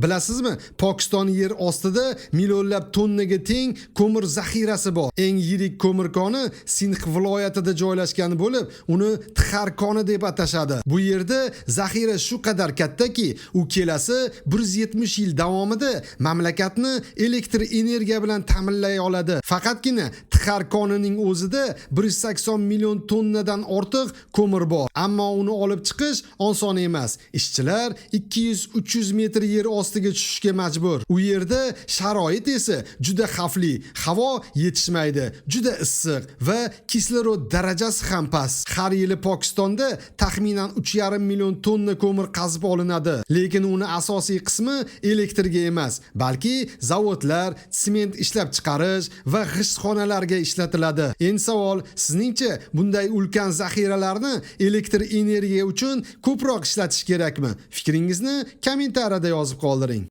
Bilasizmi, Pokiston yer ostida millionlab tonnaga teng ko'mir zaxirasi bor. Eng yirik ko'mir koni Sindh viloyatida joylashgan bo'lib, uni Tixar koni deb atashadi. Bu yerda zaxira shu qadar kattaki, u kelasi 170 yil davomida mamlakatni elektr energiya bilan ta'minlay oladi. Faqatgina Tixar konining o'zida 180 million tonnadan ortiq ko'mir bor. Ammo uni olib chiqish oson emas. Ishchilar 200-300 metr yer ostiga tushishga majbur. U yerda sharoit esa juda xavfli. Havo yetishmaydi, juda issiq va kislorod darajasi ham past. Har yili Pokistonda taxminan 3,5 million tonna ko'mir qazib olinadi. Lekin uni asosiy qismi elektrga emas, balki zavodlar, sement ishlab chiqarish va g'ishtxonalarga ishlatiladi. Endi savol, sizningcha bunday ulkan zaxiralarni elektr energiya uchun ko'proq ishlatish kerakmi? Fikringizni kommentariyada yozib qoldiring.